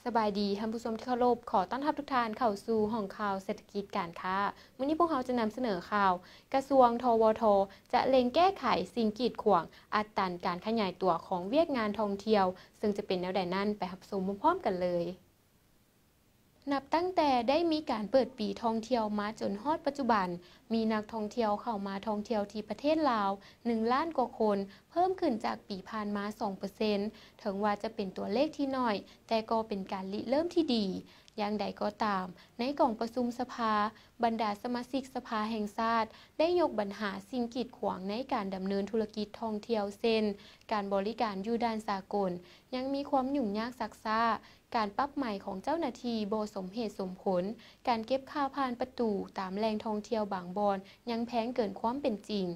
ສະບາຍດີທ່ານຜູ້ຊົມທີ່ເຄົາລົບ, ຂໍຕ້ອນຮັບທຸກທ່ານເຂົ້າສູ່ຫ້ອງຂ່າວເສດຖະກິດການຄ້າ. ມື້ນີ້ພວກເຮົາຈະນຳສະເໜີຂ່າວ ກະຊວງ ທວທ ຈະເລັ່ງແກ້ໄຂສິ່ງກີດຂວາງ ອັດຕັນການຂະຫຍາຍຕົວຂອງວຽກງານທ່ອງທ່ຽວ, ເຊິ່ງຈະເປັນແນວໃດນັ້ນ ໄປຮັບຊົມພ້ອມໆກັນເລີຍ. ນັບຕັ້ງແຕ່ໄດ້ມີການເປີດປີທ່ອງທ່ຽວມາຈົນຮອດປັດຈຸບັນ, ມີນັກທ່ອງທ່ຽວເຂົ້າມາທ່ອງທ່ຽວທີ່ປະເທດລາວ ໜຶ່ງລ້ານກວ່າຄົນ, ເພີ່ມຂຶ້ນຈາກປີຜ່ານມາ ສອງເປີເຊັນ. ເຖິງວ່າຈະເປັນຕົວເລກທີ່ໜ້ອຍ, ແຕ່ກໍເປັນການລິເລີ່ມທີ່ດີ. ຢ່າງໃດກໍຕາມ, ໃນກອງປະຊຸມສະພາ, ບັນດາສະມາຊິກສະພາແຫ່ງຊາດ ໄດ້ຍົກບັນຫາສິ່ງກີດຂວາງໃນການດຳເນີນທຸລະກິດທ່ອງທ່ຽວ ເຊັ່ນ ການບໍລິການຢູ່ດ່ານສາກົນ ຍັງມີຄວາມຫຍຸ້ງຍາກຊັກຊ້າ, ການປັບໃໝຂອງເຈົ້າໜ້າທີ່ບໍ່ສົມເຫດສົມຜົນ, ການເກັບຄ່າຜ່ານປະຕູຕາມແຫຼ່ງທ່ອງທ່ຽວບາງບ່ອນຍັງແພງເກີນຄວາມເປັນຈິງ.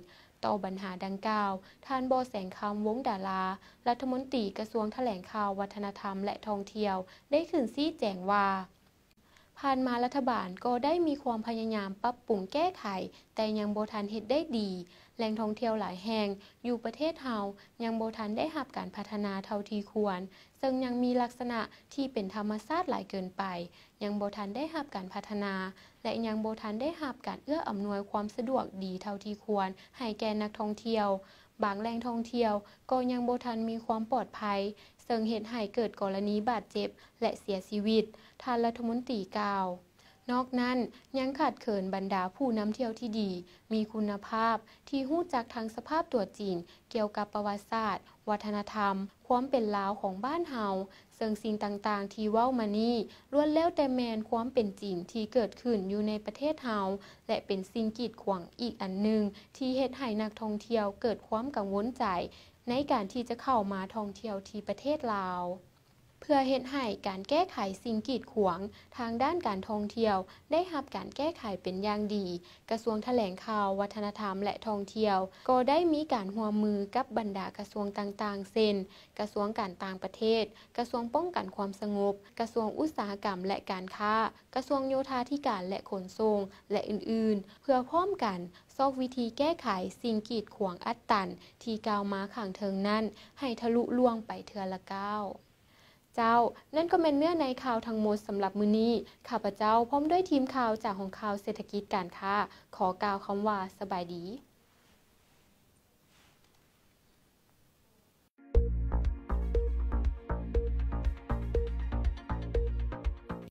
ຕໍ່ບັນຫາດັ່ງກ່າວ, ທ່ານ ບໍ່ແສງຄຳ ວົງດາລາ, ລັດຖະມົນຕີກະຊວງຖະແຫຼງຂ່າວ, ວັດທະນະທຳ ແລະ ທ່ອງທ່ຽວ ໄດ້ຂຶ້ນຊີ້ແຈງວ່າ, ຜ່ານມາລັດຖະບານກໍໄດ້ມີຄວາມພະຍາຍາມປັບປຸງແກ້ໄຂ, ແຕ່ຍັງບໍ່ທັນເຮັດໄດ້ດີ. ແຫຼ່ງທ່ອງທ່ຽວຫຼາຍແຫ່ງຢູ່ປະເທດເຮົາຍັງບໍ່ທັນໄດ້ຮັບການພັດທະນາເທົ່າທີ່ຄວນ, ເຊິ່ງຍັງມີລັກສະນະທີ່ເປັນທຳມະຊາດຫຼາຍເກີນໄປ, ຍັງບໍ່ທັນໄດ້ຮັບການພັດທະນາ ແລະ ຍັງບໍ່ທັນໄດ້ຮັບການເອື້ອອຳນວຍຄວາມສະດວກດີເທົ່າທີ່ຄວນໃຫ້ແກ່ນັກທ່ອງທ່ຽວ. ບາງແຫຼ່ງທ່ອງທ່ຽວກໍຍັງບໍ່ທັນມີຄວາມປອດໄພ, ເຊິ່ງເຮັດໃຫ້ເກີດກໍລະນີບາດເຈັບ ແລະ ເສຍຊີວິດ, ທ່ານລັດຖະມົນຕີກ່າວ. ນອກນັ້ນ, ຍັງຂາດເຂີນບັນດາຜູ້ນຳທ່ຽວທີ່ດີ, ມີຄຸນນະພາບ, ທີ່ຮູ້ຈັກທັງສະພາບຕົວຈິງກ່ຽວກັບປະຫວັດສາດ, ວັດທະນະທຳ, ຄວາມເປັນລາວຂອງບ້ານເຮົາ, ເຊິ່ງສິ່ງຕ່າງໆທີ່ເວົ້າມານີ້ ລ້ວນແລ້ວແຕ່ແມ່ນຄວາມເປັນຈິງທີ່ເກີດຂຶ້ນຢູ່ໃນປະເທດເຮົາ ແລະ ເປັນສິ່ງກີດຂວາງອີກອັນໜຶ່ງ ທີ່ເຮັດໃຫ້ນັກທ່ອງທ່ຽວເກີດຄວາມກັງວົນໃຈໃນການທີ່ຈະເຂົ້າມາທ່ອງທ່ຽວທີ່ປະເທດລາວ. ເພື່ອເຮັດໃຫ້ການແກ້ໄຂສິ່ງກີດຂວາງທາງດ້ານການທ່ອງທ່ຽວໄດ້ຮັບການແກ້ໄຂເປັນຢ່າງດີ, ກະຊວງຖະແຫຼງຂ່າວ, ວັດທະນະທຳ ແລະ ທ່ອງທ່ຽວ ກໍໄດ້ມີການຮ່ວມມືກັບບັນດາກະຊວງຕ່າງໆ ເຊັ່ນ ກະຊວງການຕ່າງປະເທດ, ກະຊວງປ້ອງກັນຄວາມສະຫງົບ, ກະຊວງອຸດສາຫະກຳ ແລະ ການຄ້າ, ກະຊວງໂຍທາທິການ ແລະ ຂົນສົ່ງ ແລະ ອື່ນໆ ເພື່ອພ້ອມກັນຊອກວິທີແກ້ໄຂສິ່ງກີດຂວາງອັດຕັນທີ່ກ່າວມາຂ້າງເທິງນັ້ນ ໃຫ້ທະລຸລ່ວງໄປເທື່ອລະກ້າວ. ເຈົ້າ, ນັ້ນກໍແມ່ນເນື້ອໃນຂ່າວທັງໝົດສຳລັບມື້ນີ້. ຂ້າພະເຈົ້າ ພ້ອມດ້ວຍທີມຂ່າວຈາກຫ້ອງຂ່າວເສດຖະກິດການຄ້າ ຂໍກ່າວຄຳວ່າ ສະບາຍດີ.